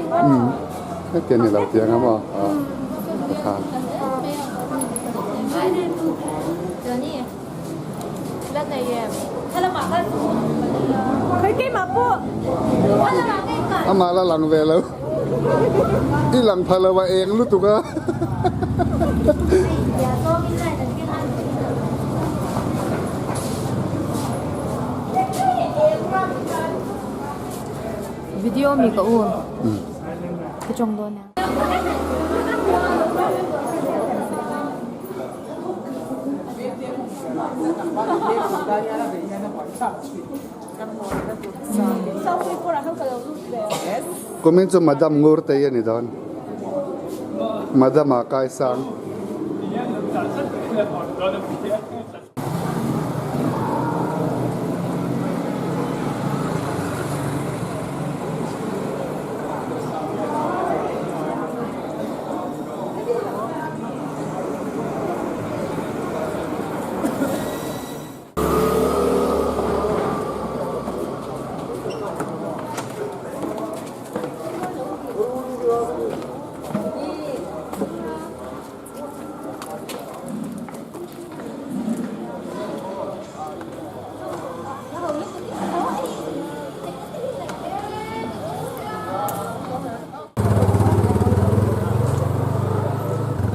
Umm hetiang ni lo tiang a maw ah kha. Amah la lang ve lo i lang pha lo a eng lutuk a. Video mi ka u ka chawng dawn a. Kumin chu Madam Ngurtei a ni dawn. Madam ah kaisang.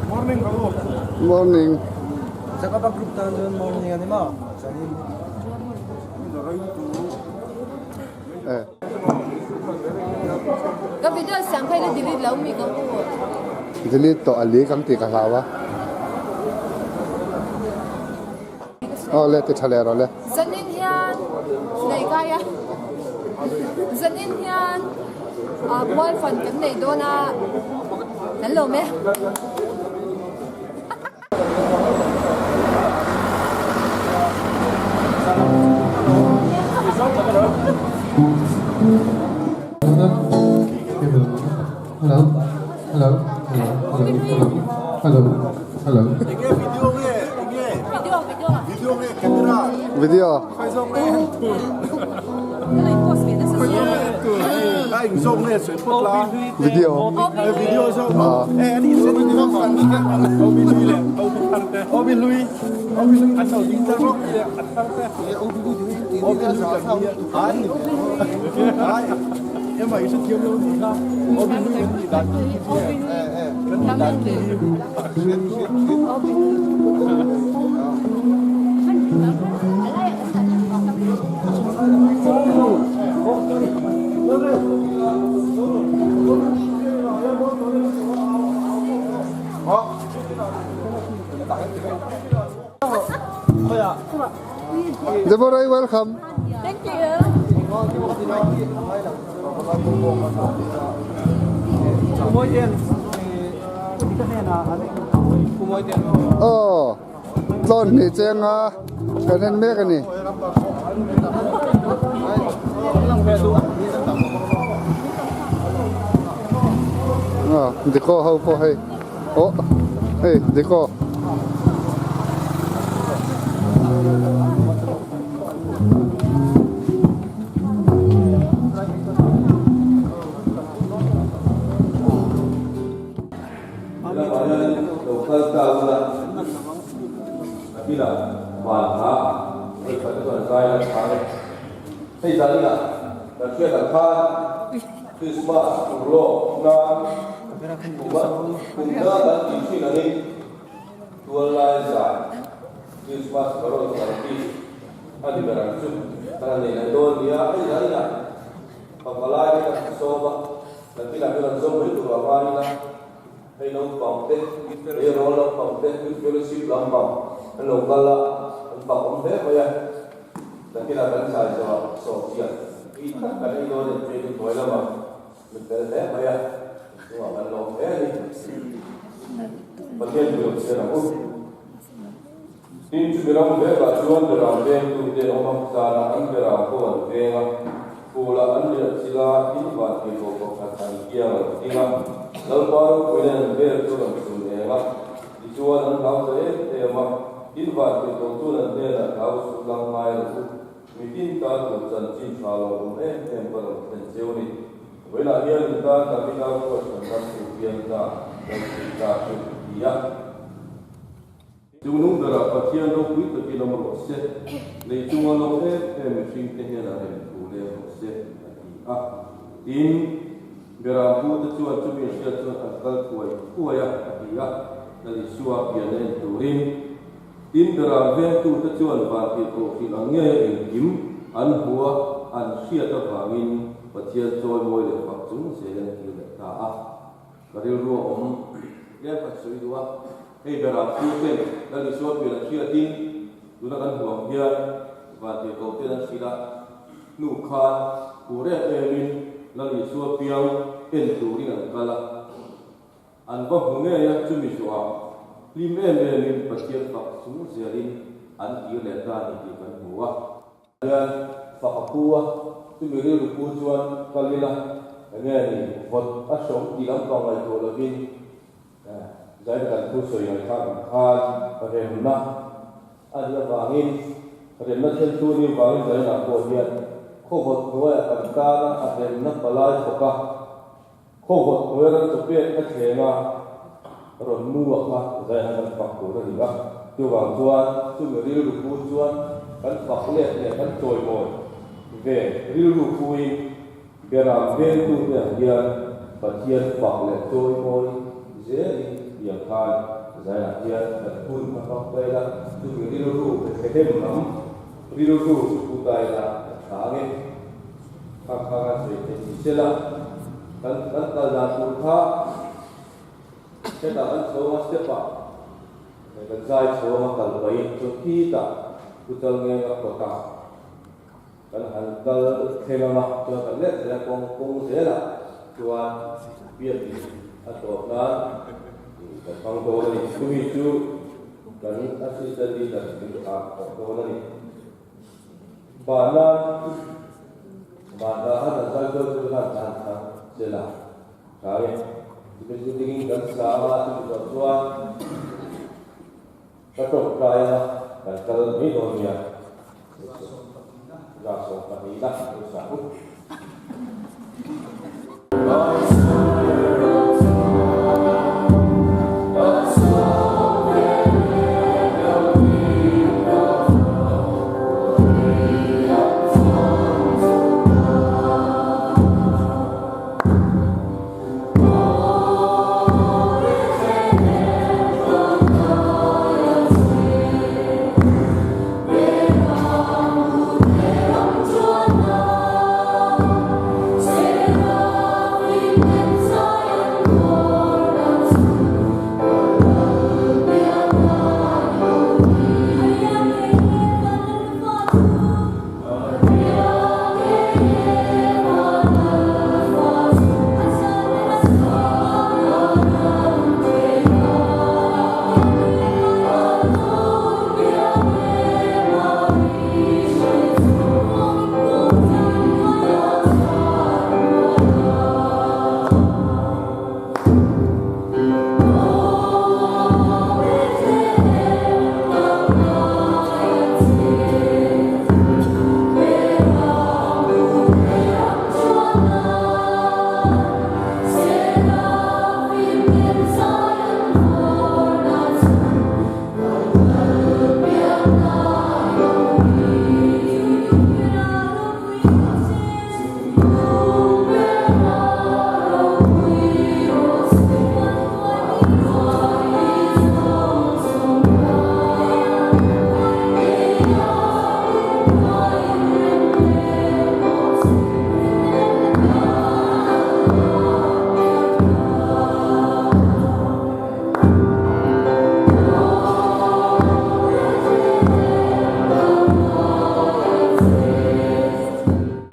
Morning ka u. Morning. Zakapa group tan chuan morning ani maw? Chuanin Eh. Ka video siam kha ila delete lo mi ka u. Delete tawh a li kang tih ka hlau a. Aw le ti tha leh rawh le. Zanin hian nei kai a. Zanin hian mual fan kan nei dawn a kan lawm e. Hello hello hello hello hello hello Enge video nge enge Video video video nge camera video video Deborah welcome. Thank you. Aw tlawn hnih cheng a kan en mek a ni. Aw diko ho pawh hei aw hei diko. Helamah hian lo kal ta ula a kinah van hna vawikhat te chuan zai la tha e. Hei zan inah kan hriat ang khan Christmas urlawk nan kum na kan tih thin angin tual lai zan Christmas carol kan tih a ni ber ang chu kan han nei leh dawn nia. Hei zan inah Pavalai te kan sawm a. Nakinah chuan an zawm mai tur a ngain a, hei naupang te, hei rawl naupang te, Youth Fellowship lampang an lo kal a, an fak awm hle mai a. Nakinah kan zai zawhah sawhchiah tui tak kan ei dawn em phei chu hnuai lamah mi fel hle mai a, chungah kan lawm hle a ni. Pathian pui awm sian ang u. Tin, chu beram vekah chuan beram vengtute awm a, zanah an beram pawh an veng a, phulah an riah chilh a, tin vantirhkoh pakhat an kiang a lo ding a, Lalpa ropuiin an vel chu a rawn chhun eng a, tichuan an hlau ta em em a, tin vantirhkoh chuan an hnenah hlau suh lang ngai lo u, mitin tan tur chanchin tha lo awm em em ka rawn thlen cheu a ni. Vawiinah hian in tan Davida ruat chhandamtu piang ta lo thei ta chu a ti a. Chungnung berah Pathian ropui takin awm rawh se, lei chunga lawm em em mihringte hnenah rem thu leng rawh se, a ti a. Tin, Beram pute chuan chumi a hriat chuan an kal thuai thuai a, a ti a, Lal Isua pian a en turin. Tin, Beram vengtute chuan vantirhkoh hrilh ang ngei a engkim an hmu a, an hriat avangin Pathian chawimawi leh fak chung zel an kir leh ta a. Ka rilru a awm tlem khan sawi duh a, hei berah pu ten Lal Isua pian an hriatin tuna kan hmuh ang hian vantirhkoh ten an hrilh a, hnu khan pu rem emin Lal Isua piang en turin an kal a, an va hmu ngei a, chumi zawhah hlim em emin Pathian fak chung zelin an kir leh ta a ni tih kan hmu a. Hian fak a pu a, chumi rilru pu chuan kal ila enge ni vawt a hrawm tih lampang ngaihtuah lovin zaina kan thu sawi ngaihthlak ang khan remna a nih avangin remna thlen tu nih avangin zaina pawh hian khaw vawt hnuaiah kan tana a remna palai thawk a, khaw vawt hnuai ram chawpek a thleng a rawn mu a kha zaina kan fak tur a ni a, chuvang chuan chumi rilru pu chuan kan fak let leh kan chawimawi ve rilru puin beram vengtute ang hian Pathian fak leh chawimawi zelin tiang khan zainah hian kan hun a hmang ta ila, chumi rilru Bethlehem lam rilru chu pu ta ila a tha ang e. Kha kha kan sawi theih ni sela, kan kan kal dan tur kha hetah kan chho anga step ah kan zai chho anga kal pahin chuan khitah pu chal ngenga kawtah kan han kal thleng anga chuan kan let zel a kawng kawng zelah chuan biakin a tawp nan kan hmang dawn a ni. Chumi chu kan assistant leader min thlah tawh dawn a ni. Bana bana kha kan zai chuan chu khan tan kha sela tha e chu chu dingin kan sa a chumi zawh chuan ka tawngtai a kan kal mai dawn nia za 12 na sa u.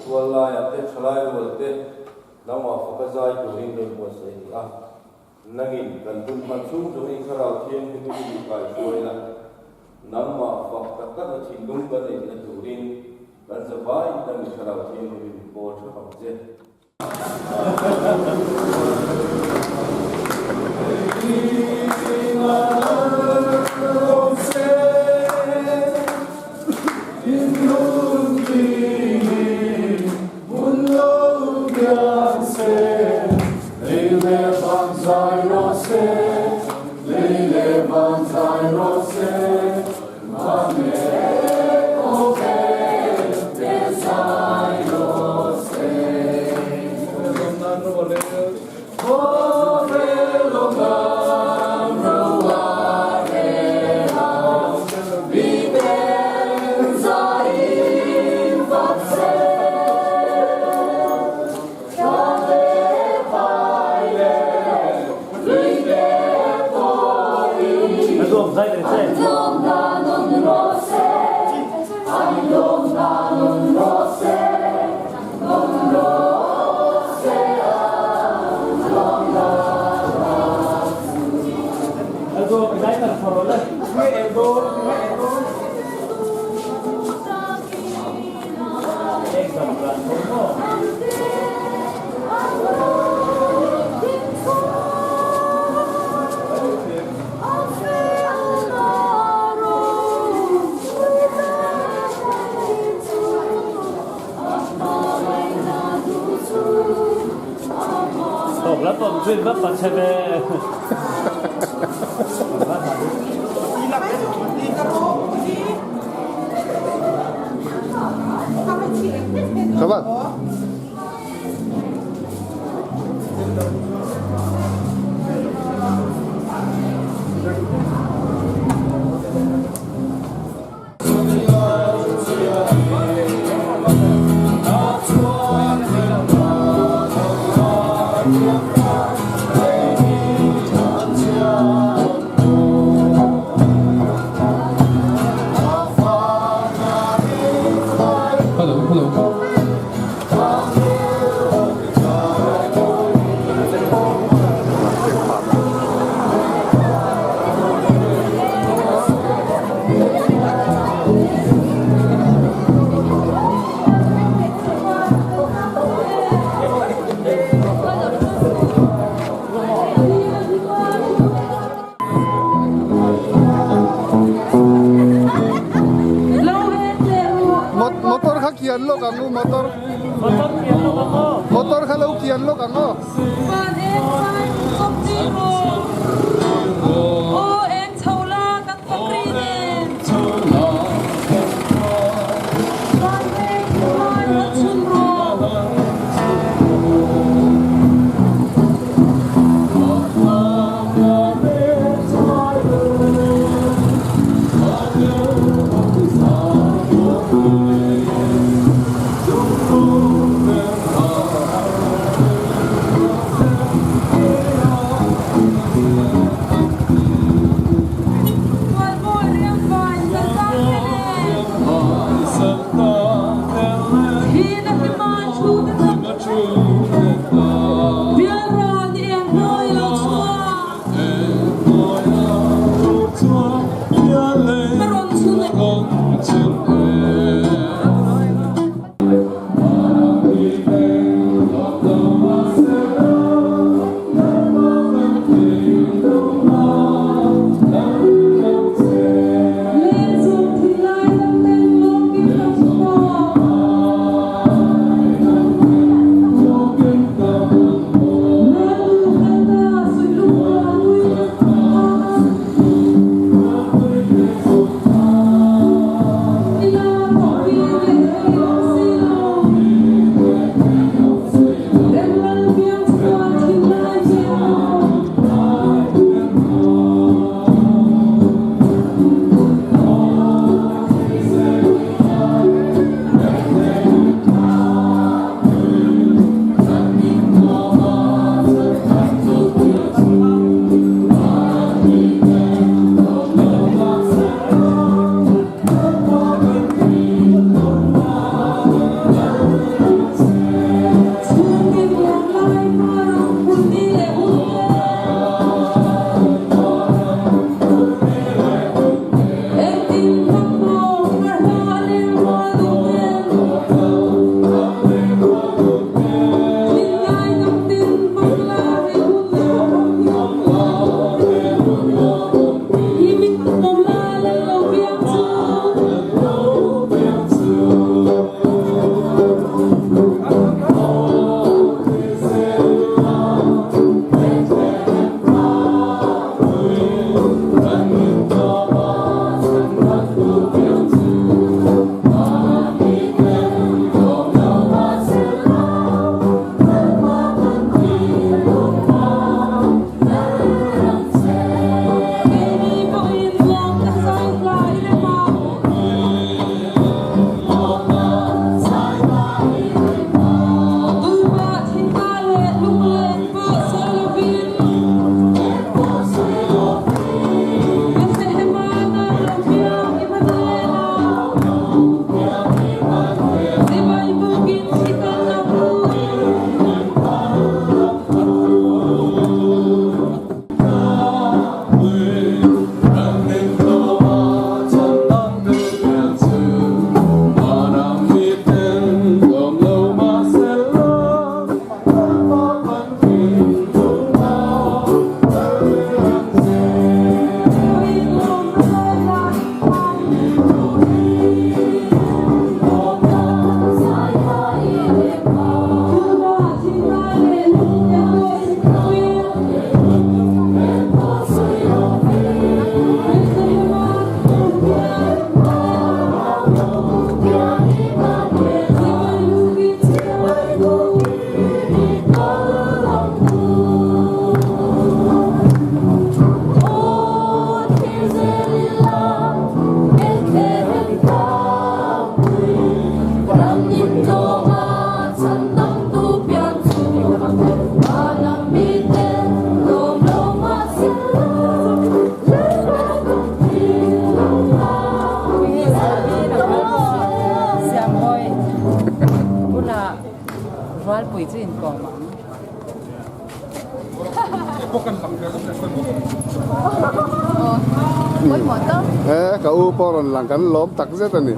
Tuallaiah te, thalai rual te, nangmah faka zai turin kan buatsaih a ni a. Nangin kan hun hman chhung zawng i thlarau thianghlim i mi kaihruai la, nangmah fak tak takna thinlung kan neihna turin kan zavai nang i thlarau thianghlim i min pawl thap ang che. Motor kha kian lawk ang u motor. Motor kha lo kian lawk ang aw. Rualpui chu inkawm ang. He ka u pawh rawn lang kan lawm tak zet a ni.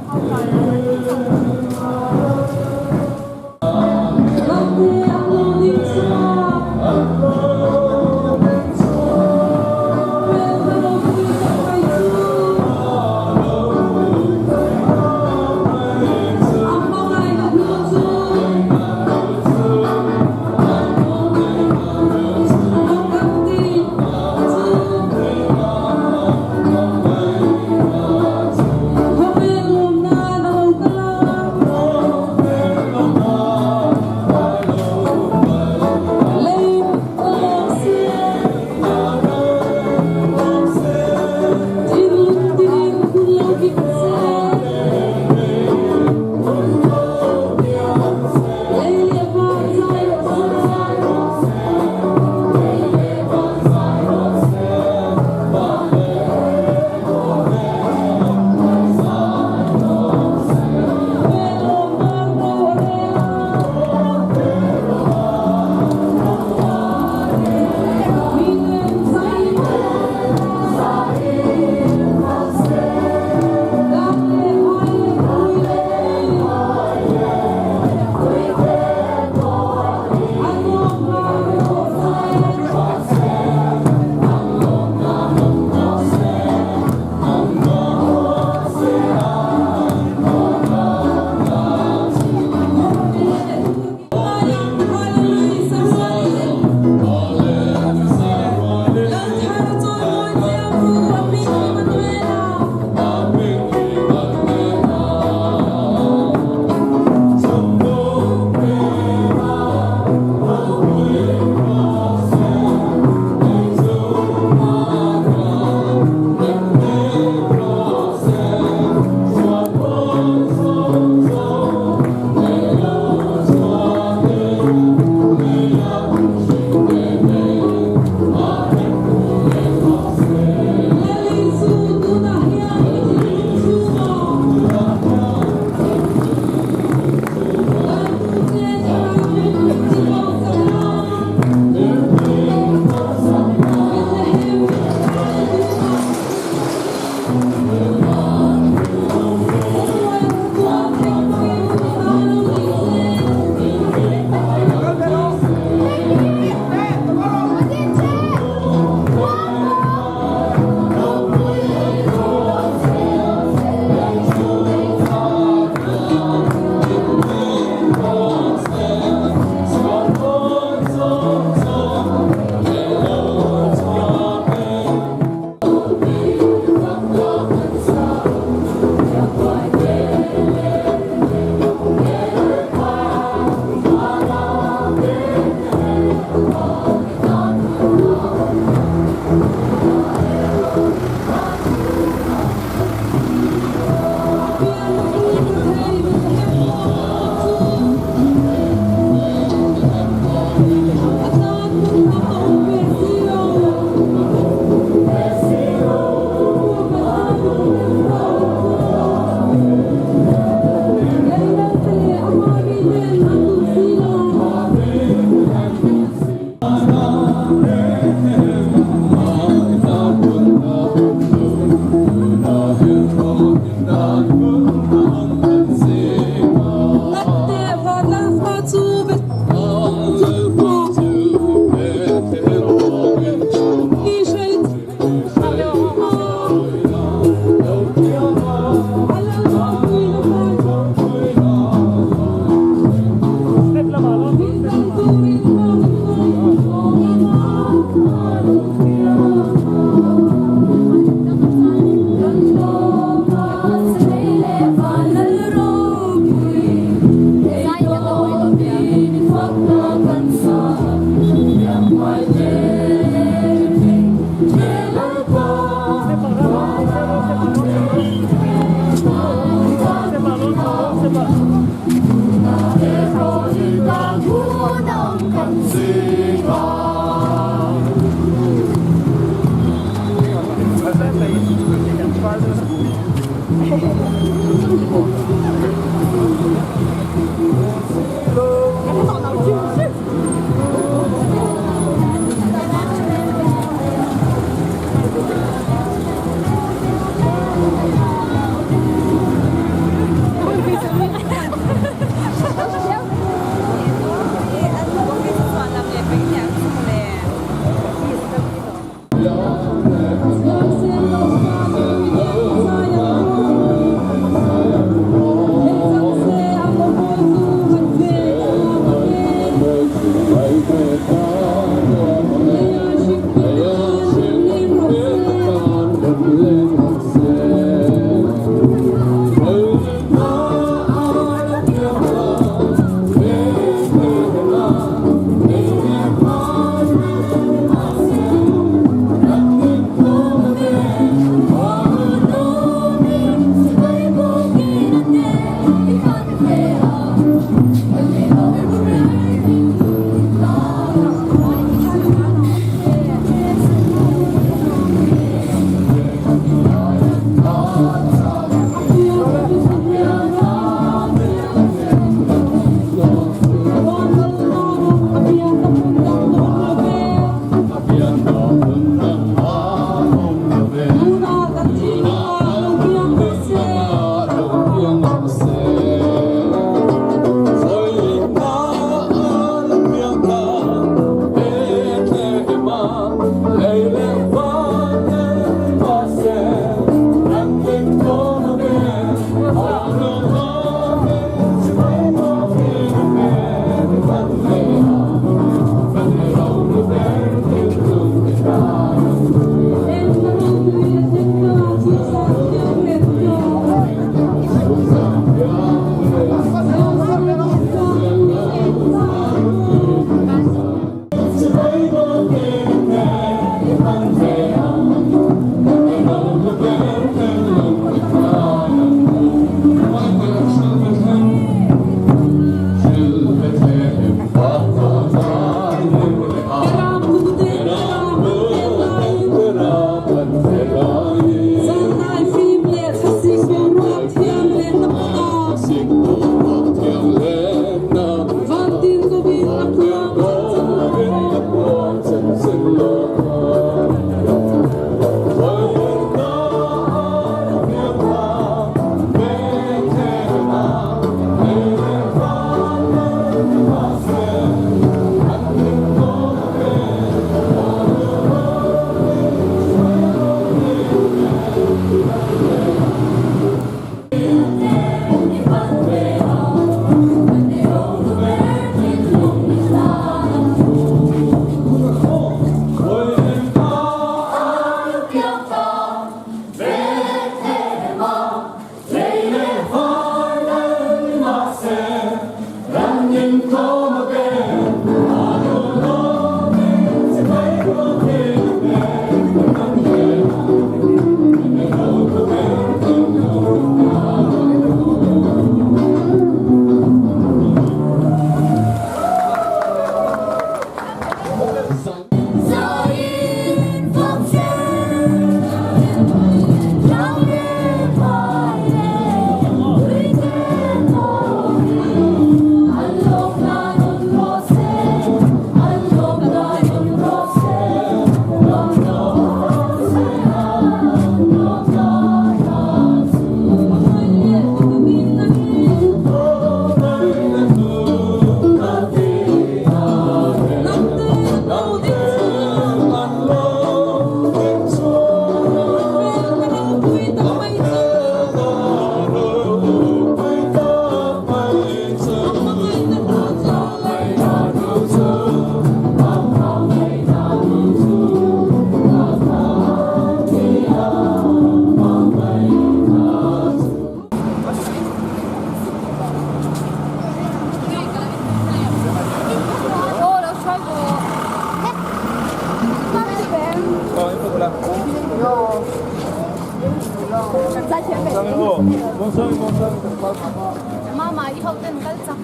Mama i ho ten kal chak.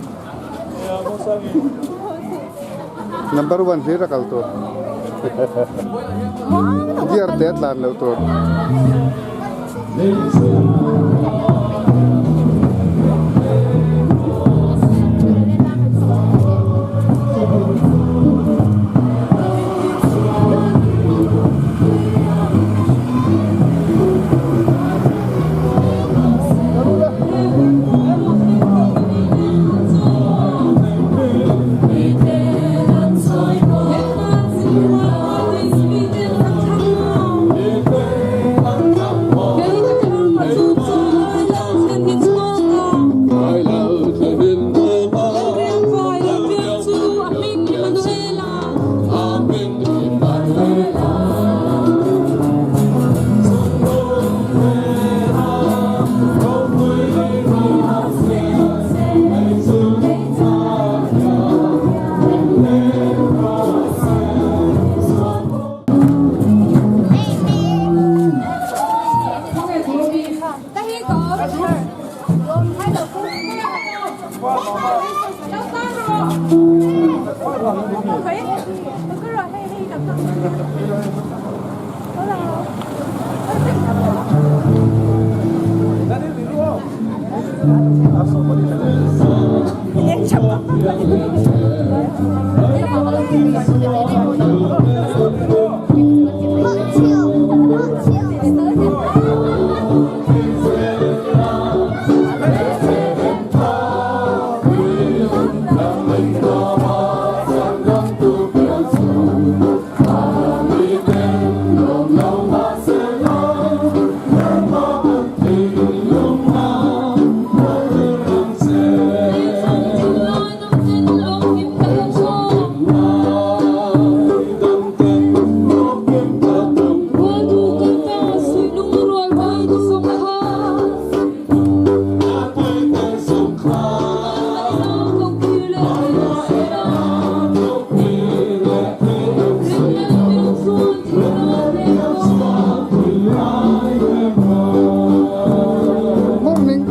Number one hlir a kal tur. Gear te a tlan loh tur. Morning.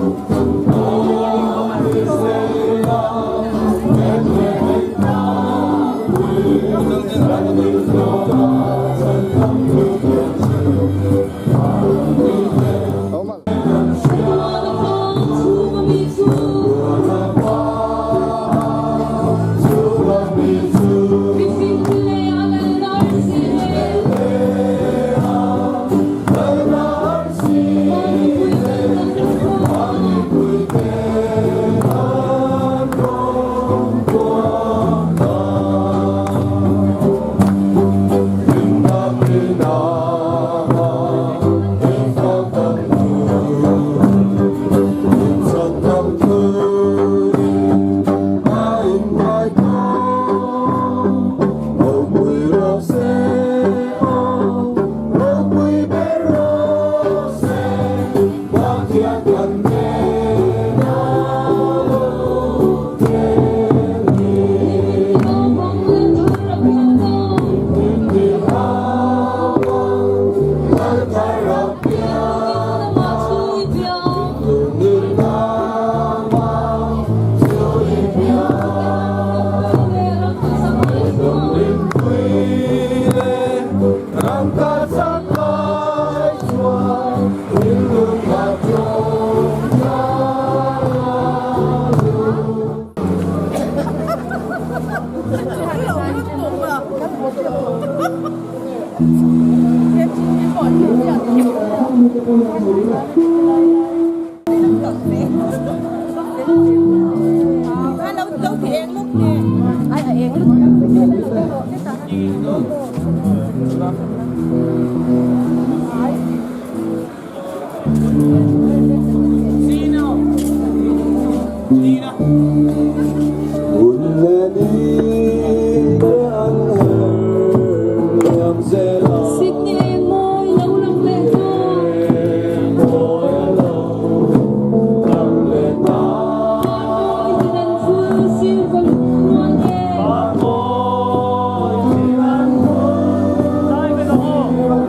Awm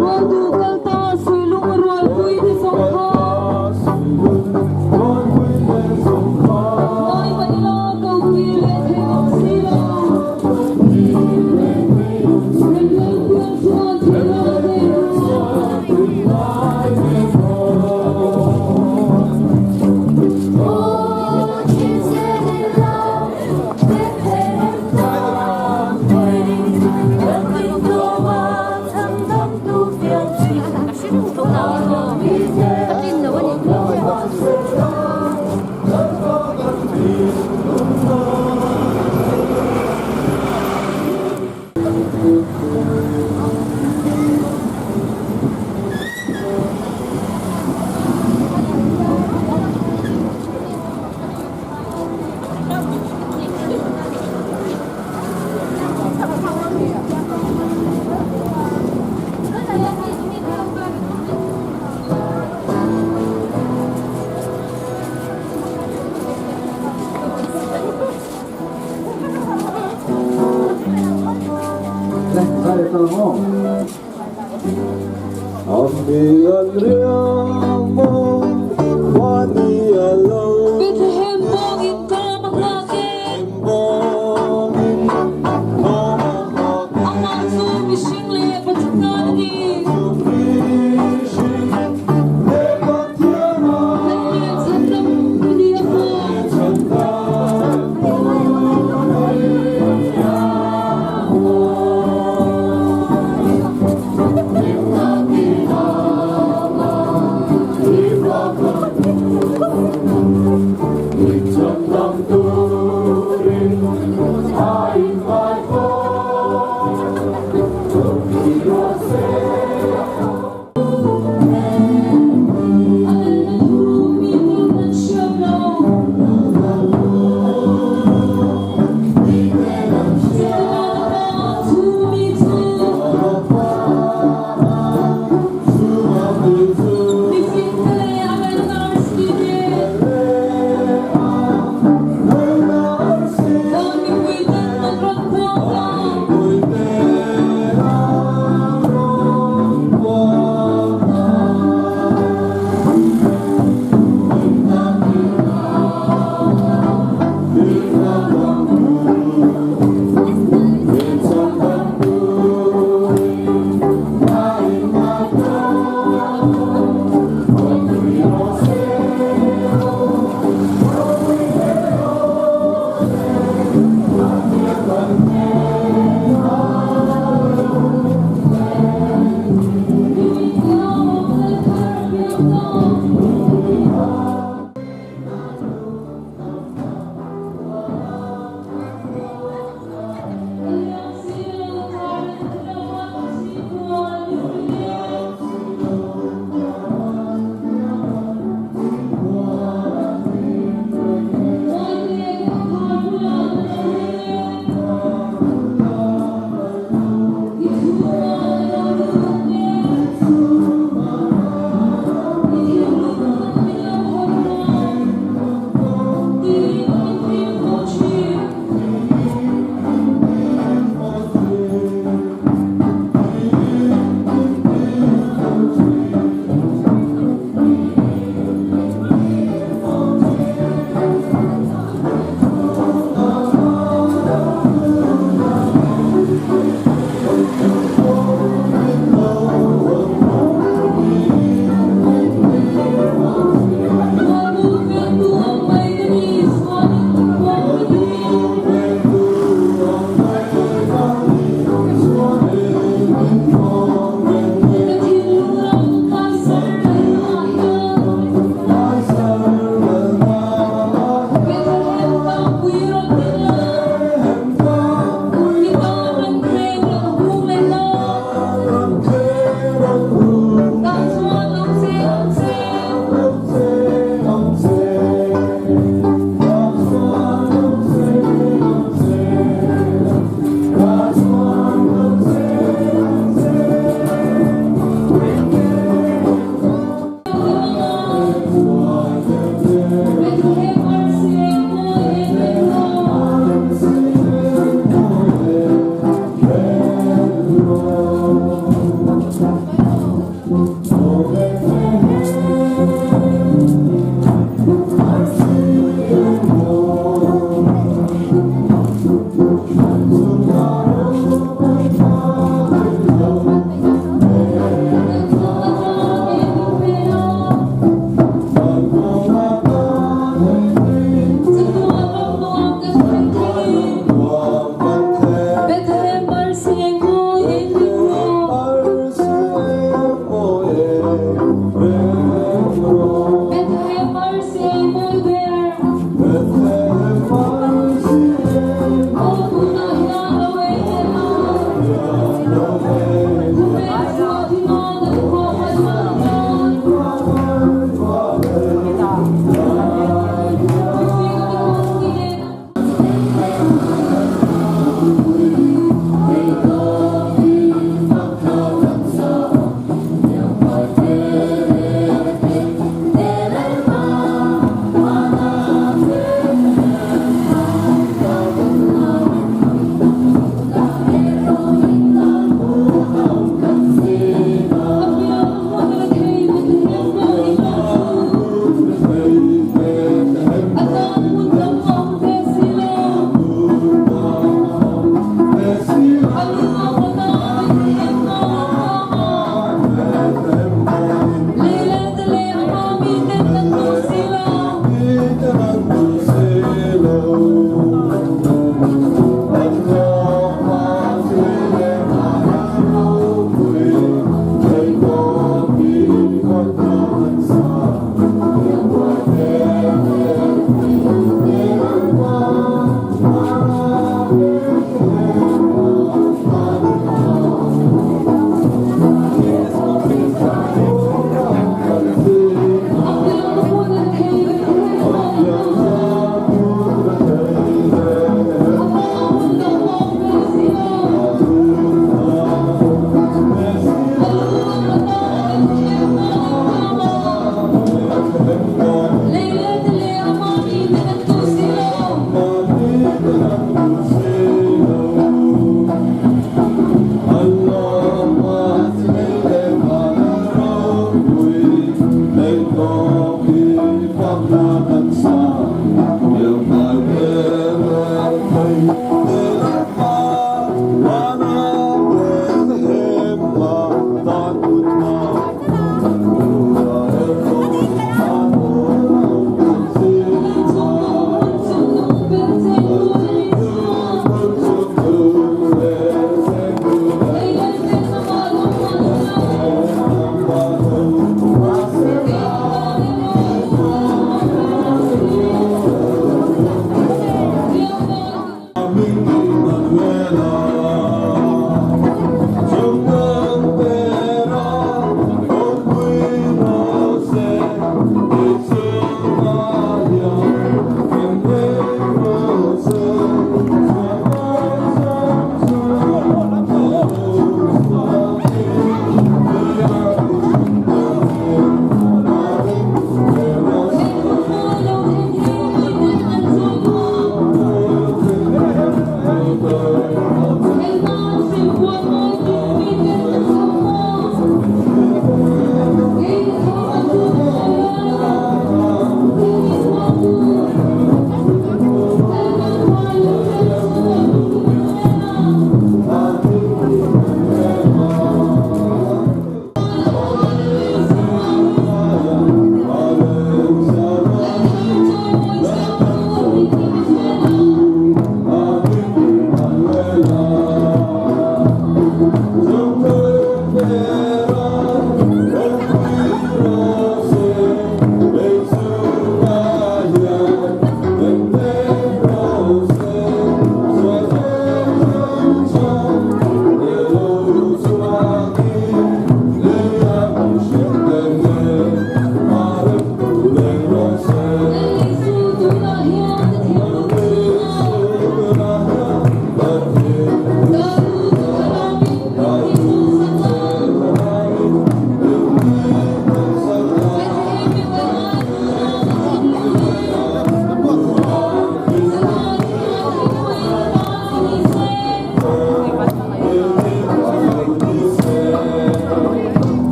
Rualtu kal ta suilung rualpui te zawng kha. Ngai mah ila ko kir leh thei bawk si lo. Remlal pian chuan thei lo a nei Bethlehem bawngin tlawm a nghak e. Amah chu mihring leh Pathian a ni. Lal chhandam i ni a maw?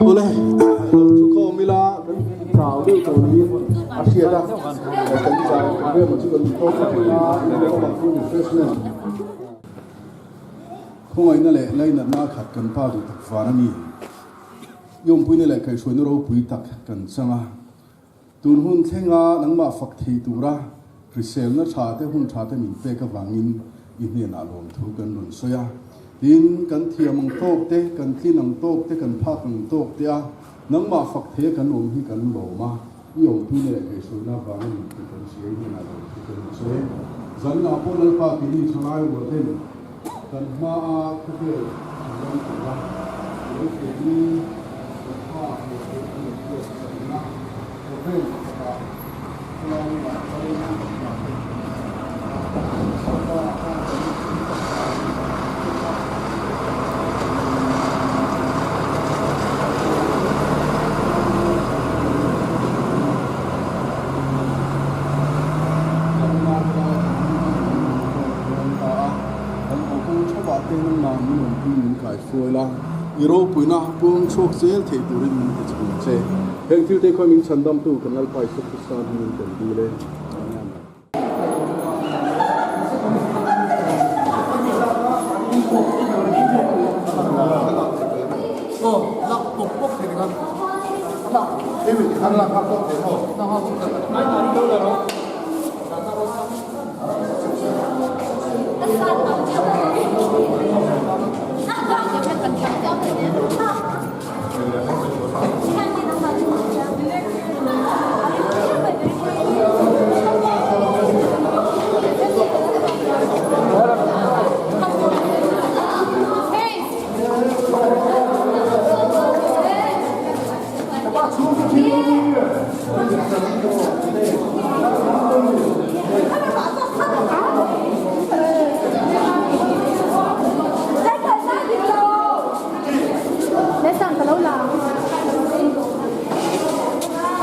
Ule, lo thu khawm ila kan chau deuh tawh niin a hriat a, kan chau vel chu kan tawk thei a, refreshment. Khawngaihna leh lainatna a khat kan pa duh tak van a ni. I awmpuina leh kaihhruaina ropui tak kan chang a. Tun hun thlenga nangmah fak thei tura hriselna tha te hun tha te min pek avangin i hnenah lawmthu kan rawn sawi a. Tin, kan thiam ang tawk te, kan tlin ang tawk te, kan phak ang tawk te a nangmah fak theia kan awm hi kan lawm a, i awm. awmpuina leh kaihhruaina vang a ni tih kan hria i hnenah lo thu ka duh che. Zanah pawh Lalpa keini thalai rualten kan hmaa khawvel kan ram tura i lo keini kan phak leh theih kan lo hriat chakna khawvel pakhatah khawlai lamah kalin kan hna te kan siam a. Lalpa khan kan taksa te kha I ropuina pung chhuak zel thei turin min ti chhung che. Heng thil te khawi min chhandamtu kan Lalpa Isua Krista hmingin kan dil e. Amen.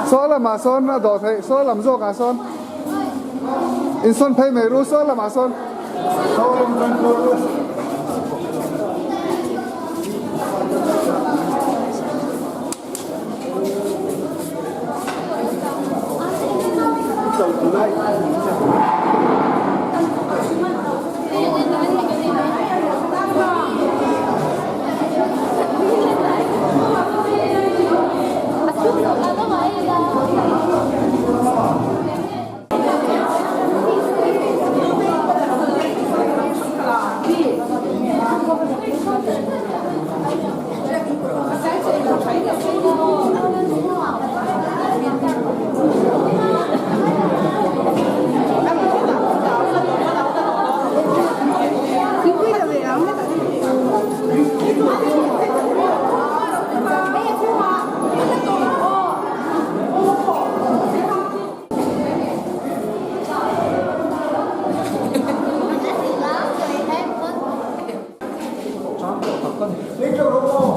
Saw lamah sawn a dawh theih, saw lam zawkah sawn insawn phei mai ru, saw lamah sawn.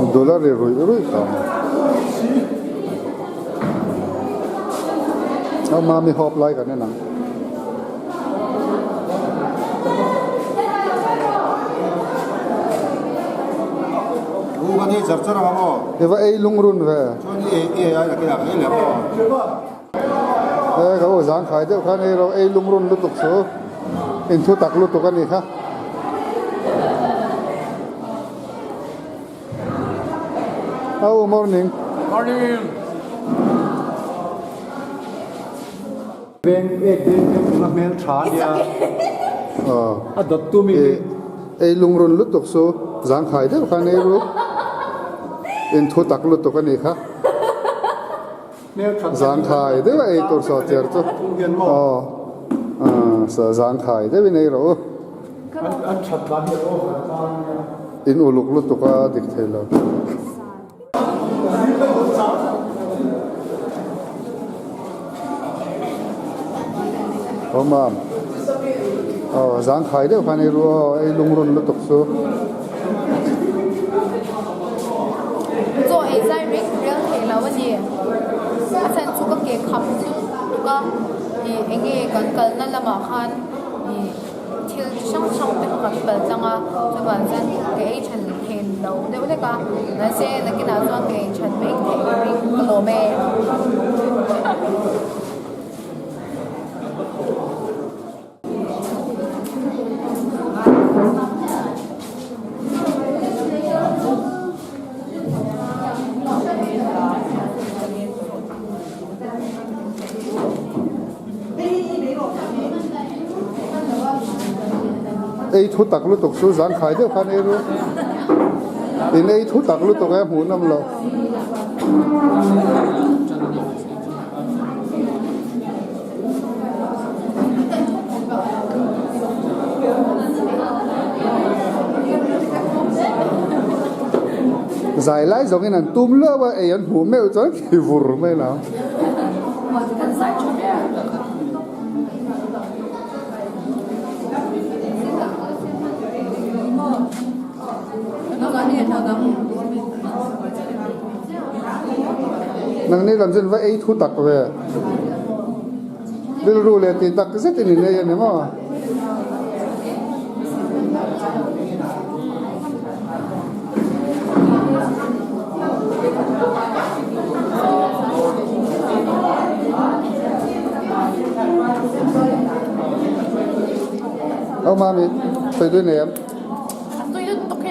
Dul a ri ruih ruih tawh a ni. A mami hawp lai kan en ang. I va ei lungrun ve. He ka u zangkhai deuh khan ei ro ei lungrun lutuk chu inthu tak lutuk a ni kha. Au morning. Morning. Veng ek veng veng tuna hmel tha nia. A dawt tu mi hi. Ei lungrun lutuk chu zangkhai deuh khan ei ru. Inthu tak lutuk a ni kha. Zangkhai deuh a ei tur saw chiar chu aw saw zangkhai deuhin ei rawh u. In uluk lutuk a dik thei lo. Aw mam aw zangkhai deuh khan ei ru aw ei lungrun lutuk chu. Chaw ei zai reng reng thei lo a ni. A chhan chu ka ke kham lutuk a, ih eng nge kan kalna lamah khan ih thil chi hrang hrang te kha kan kal tlang a, chuvang chuan ka ei than thei lo deuh hlek a, mahse nakinah chuan ka ei than mai theih ka ring ka lawm e. Ei thu tak lutuk chu zangkhai deuh khan ei ru in ei thu tak lutuk e hmuh nawm loh. Zai lai zawngin an tum luau a, ei an hmuh meuh chuan khi vur mai lo. Nangni lam chuan va ei thu tak ve. Rilru leh tih tak zetin in ei a ni maw? Aw mami, sawi tui nei em? A tui lutuk e.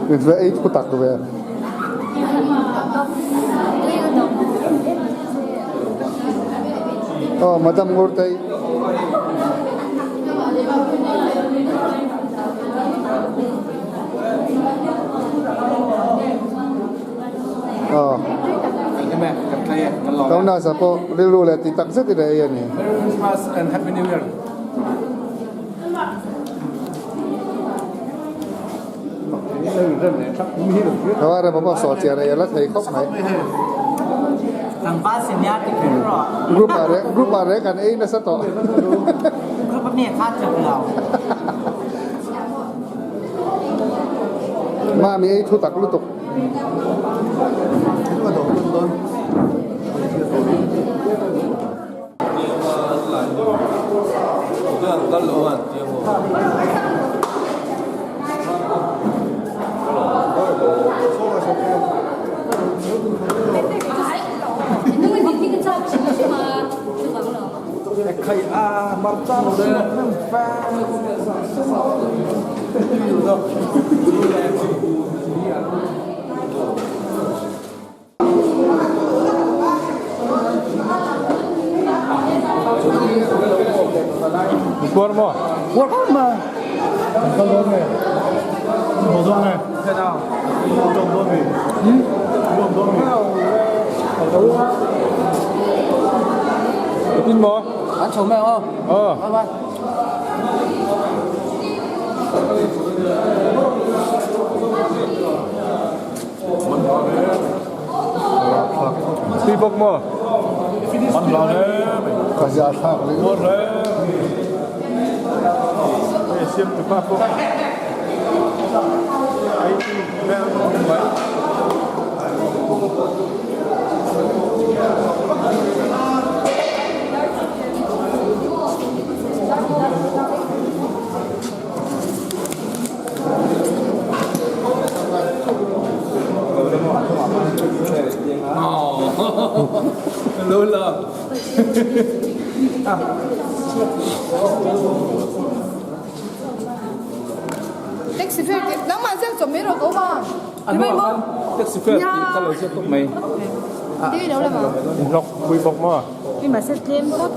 Ve ei thu tak ve. Oh, Madam Ngurtei. Aw. Jonas-a pawh rilru leh tih tak zet in a ei a ni. Merry Christmas and Happy New Year. Aw rem pawh saw chian a la thei khawp mai. Group ah reng group ah reng kan ei nasa tawh. Group ami kha tluk lo. Mami ei thu tak lutuk. Kuar maw? Kuar khawp mai. Kal dawn nge? Haw dawn nge? Haw dawn mi? Haw dawn mi? Tin maw? An chho mai ang aw. Aw. Bye bye. Tui bawk maw? Man hla hle mai. Ka zia thlak leh. Maw hle. Hei siam tu pa pawh. Ai tu vel mai. Taxi fare tih nangmah ziak chawp mai rawh ka awm a. An hnuaiah khan taxi fare tih ka lo ziak tawp mai. Ti lo lam ah. Inhlawk pui bawk maw? Ti mahse tlem phawt.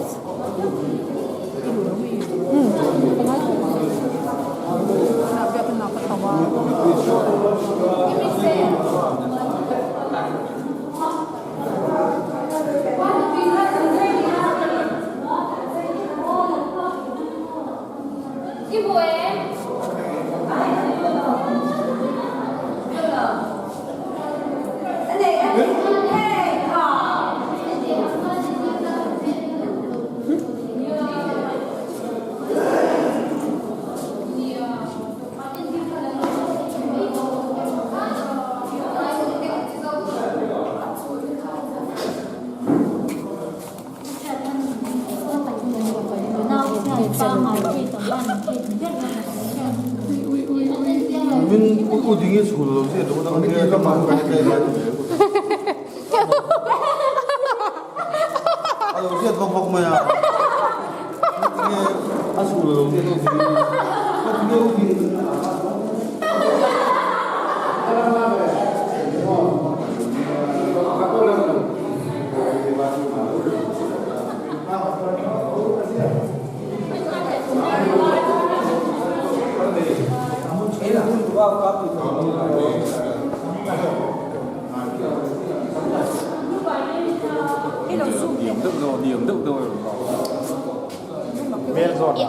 Hmel zawn a.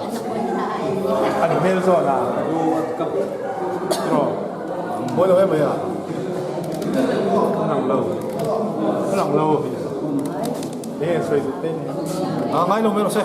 An hmel zawn a. Tiraw. Mawi lo em mai a. A lang lo. A lang lo. Enge sawi duh te ni. A ngai lo mai rawh se.